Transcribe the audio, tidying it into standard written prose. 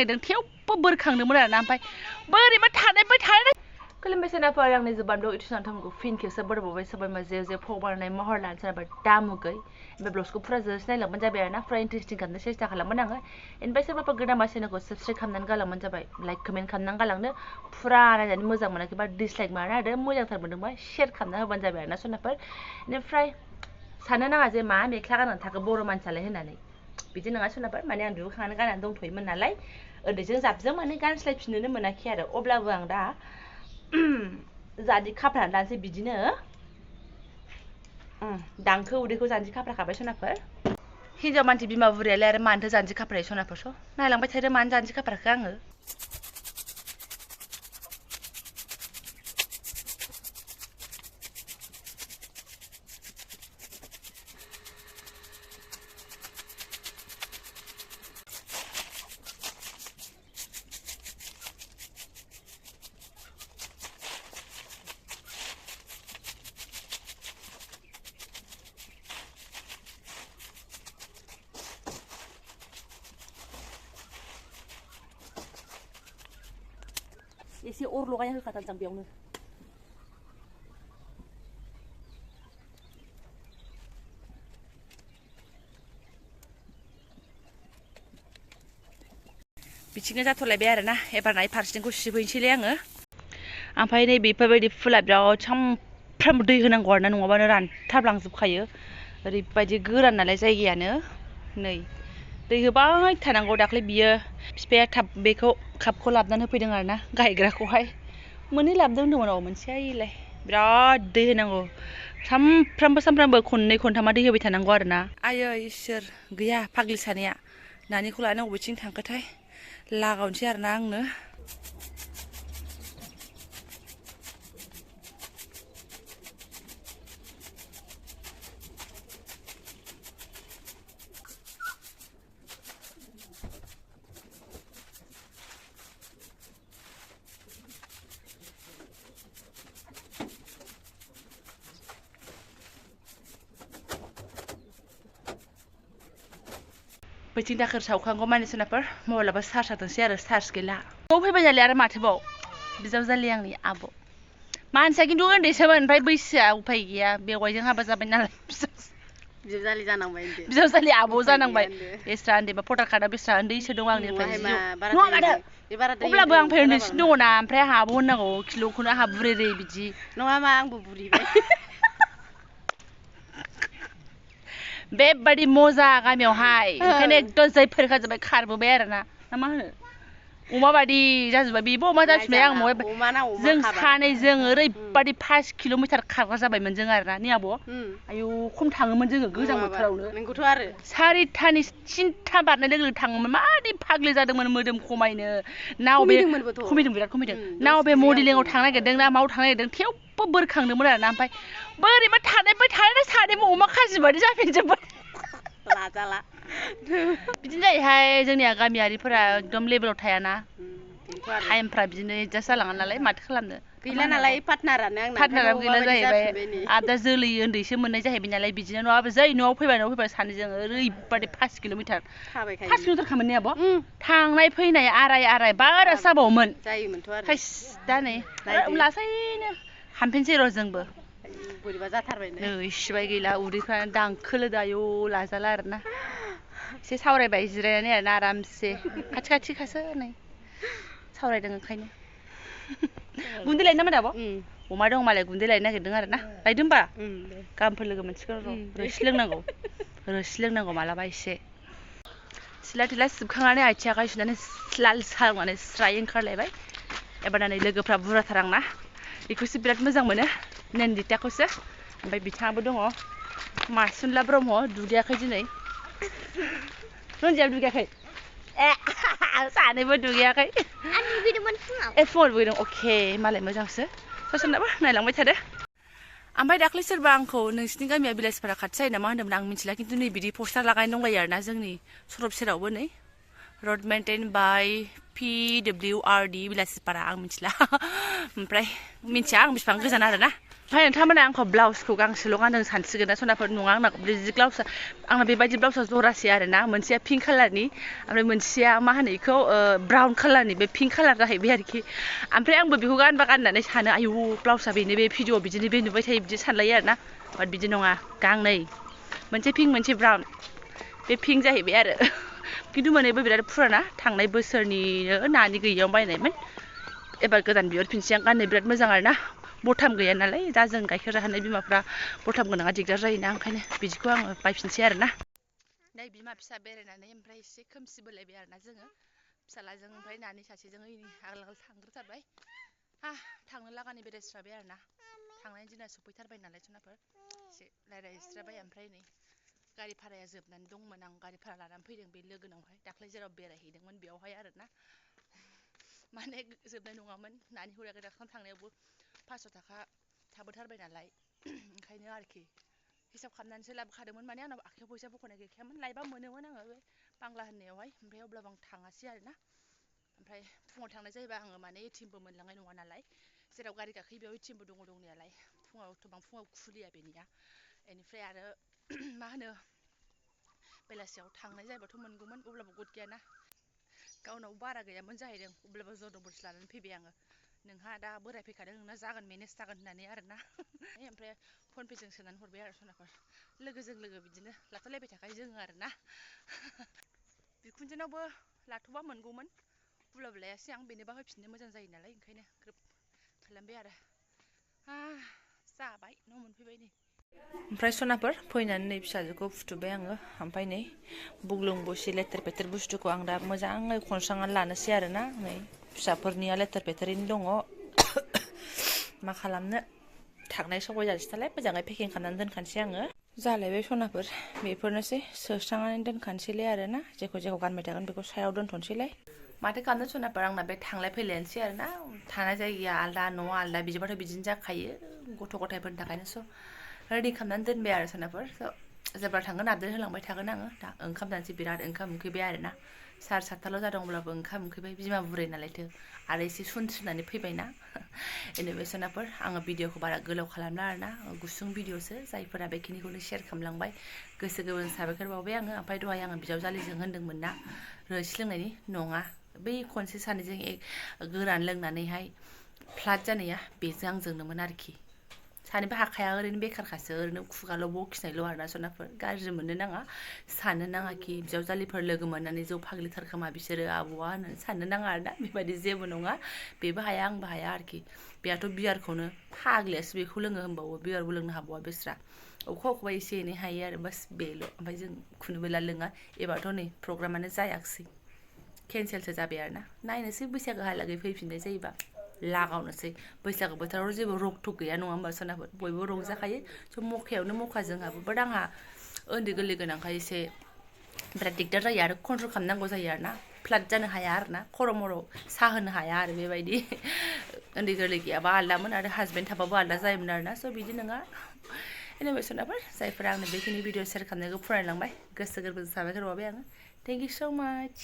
नागिरदों थेवबो बोरखांदोंमोन आरोना ओमफ्राय बोरैबा थानाय खुलुमबाय सेनाफोर आंनि जोबान ब्लग इउटुब थामखौ फिन खेबसे बोरबावबाय सोरबा जे फबारनाय महर लानो सोरबा दामुगै ओमफ्राय ब्लग्सखौ फुरा जोंसो नायलांबानो जाबाय आरोना फुरा इन्टारेस्टिं खालामनो सेस्था खालामगोन आङो ओमफ्राय सोरबाफोर गोदान चेनेलखौ साबस्क्राइब खालामनानै गालांबानो जाबाय लाइक कमेन्ट खालामनानै गालांनो फुरा नायनानै मोजां मोनाखैबा डिसलाइक मारना होदो मोजांथार मोनदोंबा शेयार खालामना होबानो जाबाय आरोना सोनाफोर बेनिफ्राय साननो नाङा जे मा मेख्ला गाननानै थाखो बर' मानसियालाय होननानै बिदि नङा सोनाफोर माने आं दुगैखांनानै गाननानै दंथ'योमोन नालाय उन्दैजों जाबजों माने गानस्लायफिननोनो मोनाखै आरो अब्लाबो आं दा जान्जि खाफ्रानानै लानोसै बिदिनो दांखो उदैखौ जान्जि खाफ्राखाबाय सनाफोर हिन्जाव मानसि बिमा बुरैयालाय आरो मानोथो जान्जि खाफ्रायो सनाफोर स' नायलांबाय थादो मानो जान्जि खाफ्राखो आङो एसे अर लगायना होखाथारसां बेयावनो बिथिंनो जाथ'लायबाय आरोना एबार नाय फारसेथिंखौ सिबहैनोसैलाय आङो ओमफ्राय नै बेफोरबायदि फुला बिराद सामफ्रामबो दै होनांगौ आरोना नङाबानो रानथाबलांजोबखायो ओरैबायदि गोरान नालाय जायगायानो नै दै होबाय थानांगौ दाख्लै बियो बिफाया बेखौ कापखौ लाबोनानै होफैदों आरोना गायग्राखौहाय मोननै लाबोदों होनदोंमोन मोनसेया इलाय बिराद दै होनांगौ सामफ्रामबो खननै खनथामा दै होबाय थानांगौ आरोना आयै इसोर गैया फाग्लि सानैया नानिखौ लानो बबेथिं थांखोथाय लागावनोसै आरोना आंनो बैथिं दाखोर सावखांगौ मानि सोनाफोर मबाइलाबो चार्ज जाथोंसै आरो चार्ज गैला न'आव फैबाय जाले आरो माथोबाव बिजावजालि आंनि आब' मानसिया खिन्थु उन्दैसोमोन ओमफ्राय बैसोआ उफाय गैया बेवाइजों हाबा जाबाय नालाय बिजावजालि जानांबाय बिजावजालि आब' जानांबाय बेस्रा उन्दैबा भटार कार्डआ बेस्रा उन्दैसो दं आंनिफ्राय अब्लाबो आं फै उन्दैसिन दङना ओमफ्राय आंहा आब' होननांगौ किल'खौनो आंहा बुरै बिदि नङा मा आंबो बुरिबाय बेबायदि मजा गामियावहाय ओंखायनो एकदम जै फोरखाजोब्बाय खारबोबाय आरोना ना मा होनो अमा बादि जाजोब्बाय बेबो अमा जाफिनबाय आं जों सानैजों ओरैबायदि 5 किल'मिटार खारग्रा जाबायमोन जों आरोना ने आब' आयौ खम थाङोमोन जोङो गोजां बोथोरावनो नोंगौथ' आरो 4टानि 3टा बारनाय लोगो लोगो थाङोमोन मादि फाग्लि जादोंमोन मोदोम खमायनो नाव बे खमायदों बिराद खमायदों नाव बे मडेलिंआव थांनो नागिरदों ना माव थांनो नागिरदों थेवबो बोरखांदोंमोन आरोना ओमफ्राय बोरैबा थानाय सानैबो अमा खाजि बादि जाफिनजोब्बाय लाजाला बिदिनो जायोहाय जोंनिया गामियारिफोरा एकदम लेभेलाव थायाना टाइमफ्रा बिदिनो एडजास्ट जालाङा नालाय माथो खालामनो गैला नालाय पार्टनाराबो गैला जाहैबाय आरो दा जोलै उन्दैसो मोननाय जाहैबाय नालाय बिदिनो नङाबा जै न'आव फैबा सानैजों ओरैबायदि 5 किल'मिटार 5 किल'मिटार खामोन ने आब' थांनाय फैनाय आराय बारा जाबावोमोन जायोमोनथ' आरो दा नै लासैनो हामफिनसै र' जोंबो बोरैबा जाथारबाय नै इसिबाय गैला उदैफ्रानो दांखोलो दायो लाजाला आरोना एसे सावरायबाय जिरायनानै आरोना आरामसे खाथिखासो नै सावरायदों ओंखायनो गुन्दै लायनो नामा आब' अमा दं मालाय गुन्दै लायनो नागिरदों आरोना लायदो होमबा गाबोनफोर लोगो मोनसिगोन र' रोसि लोंनांगौ मालाबा एसे सिला थिला सिबखांनानै आथिं आखाइ सुनानै लाल साहांनानै स्राय ओंखारलायबाय एबार नै लोगोफ्रा बुरजाथार आंना बेखौसो बिराद मोजां मोनो नन्दिताखौसो ओमफ्राय बिथाङाबो दङ मासुनला ब्रह्म दुगैयाखै दिनै रन्जियाबो दुगैयाखै सानैबो दुगैयाखै आं दुगैदोंमोन फुङाव फुङाव दुगैदों अके मालाय मोजांसो सोरनाबा नायलांबाय थादो ओमफ्राय दाख्लै सोरबा आंखौ नोंसिनि गामिया बिलासिपारा खाथि जायो नामा होन्दोंमोन आं मिथिला खिन्थु नै बिदि पस्टार लागायनाय दंलायो आरोना जोंनि सरब सेरावबो नै रड मेन्टेन बाय PWRD बिलासिपारा आं मिथिला ओमफ्राय मिथिया आं बेसेबां गोजान आरोना ओमफ्राय नोंथांमोना आंखौ ब्लाउसखौ गांसेल' गानदों सानसिगोन ना सनाफोर नङा आंना बिदि ब्लाउसआ आंना बेबायदि ब्लाउसआ जरासे आरोना मोनसेया पिंक कालारनि ओमफ्राय मोनसेया मा होनो बेखौ ब्राउन कालारनि बे पिंक कालार जाहैबाय आरोखि ओमफ्राय आंबो बेखौ गानबा गाननानै सानो आयु ब्लाउसआ बेनो बे भिडिअ बिदिनो बे नुबाय थायो बिदि सानलायो आरोना बाट बिदि नङा गांनै मोनसे पिंक मोनसे ब्राउन बे पिंक जाहैबाय आरो खिन्थु मोननैबो बिराद फुराना थांनाय बोसोरनिनो नानि गैयियाव बायनायमोन एबार गोदान बिहरफिनसै आं गाननो बिराद मोजां आरोना बथाम गैया नालाय दा जों गाइखेर जाहोनाय बिमाफ्रा बथाम गोनाङा दिगदार जायोना ओंखायनो बिदिखौ आङो बायफिनसै आरोना नै बिमा फिसा बेरायनानै ओमफ्राय एसे खोमसि बोलायबाय आरोना जोङो फिसालाजों ओमफ्राय नानि सासेजों आगोल आगोल थांग्रोथारबाय थांनो लागानि बेरायस्राबाय आरोना थांनायनि दिना सफैथारबाय नालाय सनाफोर एसे रायज्लायहैस्राबाय ओमफ्राय नै गारि भाराया जोबनानै दंमोन आं गारि भारा लानानै फैदों बे लोगोनावहाय दाख्लै जेराव बेरायहैदोंमोन बेयावहाय आरोना माने जोबनाय नङामोन नानि हुरियाखै दाखालि थांनायावबो 500 थाखा थाबोथारबाय नालाय ओंखायनो आरोखि हिसाब खालामनानैसो लाबोखादोंमोन माने आंनाव आखाइयाव फैसा बख'नाय गैखायामोन लायबा मोनोमोन आङो बे बांला होननायावहाय ओमफ्राय अब्लाबो आं थाङासै आरोना ओमफ्राय फुङाव थांनाय जायोबा आङो माने एटिएमबो मोनलांनाय नङा नालाय जेराव गारि गाखोयो बेयाव एटिएमबो दङ दंनायालाय फुङाव खुलिया बेनिया बेनिफ्राय आरो मा होनो बेलासियाव थांनाय जायोबाथ' मोनगौमोन अब्लाबो गद गैयाना गावनाव बारा गैयामोन जाहैदों अब्लाबो जरदबरसो लानानै फैबाय आङो नोंहा दा बोराय फैखादों नोंना जागोन मेनेज जागोन होननानै आरोना ओमफ्राय फनपेजों सोनानै हरबाय आरो सनाफोर लोगोजों लोगो बिदिनो लाथ'लायबाय थाखायो जोङो आरोना बिखुनजोनावबो लाथ'बा मोनगौमोन अब्लाबो लायासै आं बेनोबा होफिननो मोजां जायो नालाय ओंखायनो ग्रोब खालामबाय आरो जाबाय न' मोनफैबाय नै ओमफ्राय सनाफोर फैनानै नै फिसाजोखौ फुथुबाय आङो ओमफ्राय नै बुग्लुं बुसि लेथेर फेथेर बुस्थुखौ आं दा मोजाङै खनस्रांनानै लानोसै आरोना नै फिसाफोरनिया लेथेर फेथेरैनो दङ मा खालामनो थांनाय सबाय जानोसै नालाय मोजाङै पेकिं खालामनानै दोनखानोसै आङो जालायबाय सनाफोर बेफोरनोसै सोस्रांनानै दोनखानोसैलाय आरोना जेखौ गानबाय थागोन बेखौ सायाव दोनथ'नोसैलाय माथो खालामनो सनाफोर आंना बे थांलाय फैलायानोसै आरोना थानाय जायगाया आलदा न'आ आलदा बिदिबाथ' बिदिनो जाखायो गथ' गथायफोरनि थाखायनो स' रेडि खालामनानै दोनबाय आरो सनाफोर जेब्ला थांगोन आपडेट होलांबाय थागोन आङो दा ओंखाम जानोसै बिराद ओंखाम उखैबाय आरोना 7:30 जादों अब्लाबो ओंखाम उखैबाय बिमा बुरै नालायथो आरो एसे सुनस्रिनानै फैबायना एनिवे सनाफोर आङो भिडिअखौ बारा गोलाव खालामला आरोना गुसुं भिडिअसो जायफोरा बेखिनिखौनो शेयार खालामलांबाय गोसो गोरबोजों साबायखर बावबाय आङो ओमफ्राय दहाय आङो बिजावजालिजों होनदोंमोन ना रोसि लोंनायनि नङा बै खनसे सानैजों गोरान लोंनानैहाय फ्लाट जानाया बेजों आंजोंनोमोन आरोखि सानैबो हाखाया ओरैनो बेखारखासो ओरैनो खुगाल' बखिनायल' आरोना सनाफोर गाज्रि मोननो नाङा साननो नाङा कि बिजावजालिफोर लोगो मोननानै जौ फाग्लिथार खोमा बिसोरो आब'आ होननानै साननो नाङा आरोना बेबायदि जेबो नङा बेबो हाया आंबो हाया आरोखि बेहाथ' बियारखौनो फाग्लियासो बेखौ लोङो होनबावो बियारबो लोंनो हाबावा बेस्रा अबेखौबा एसे एनै हायो आरो बास बेल' ओमफ्राय जों खुनुबेला लोङा एबारथ' नै प्रग्रामानो जायाखिसै केन्सेलसो जाबाय आरोना नायनोसै बैसागोहालागै फैफिननाय जायोबा लागावनोसै बैसागो बोथोराव जेबो रक टक गैया नङा होमबा सनाफोर बयबो रंजाखायो स' मखायावनो मखा जोंहाबो बाट आंहा उन्दै गोरलै गोनांखाय एसे बिराद दिगदार जायो आरो कन्ट्रल खालामनांगौ जायो आरोना फ्लाट जानो हाया आरोना खर' मर' साहोनो हाया आरो बेबायदि उन्दै गोरलै गैयाबा आलदामोन आरो हासबेन्ड थाबाबो आलदा जायोमोन आरोना स' बिदि नङा एनिवे सनाफोर जायफोरा आंनो बेखिनि भिडिअ शेयार खालामनायखौ फरायलांबाय गोसो गोरबोजों साबायखर बावबाय आङो थेंक इउ स' माच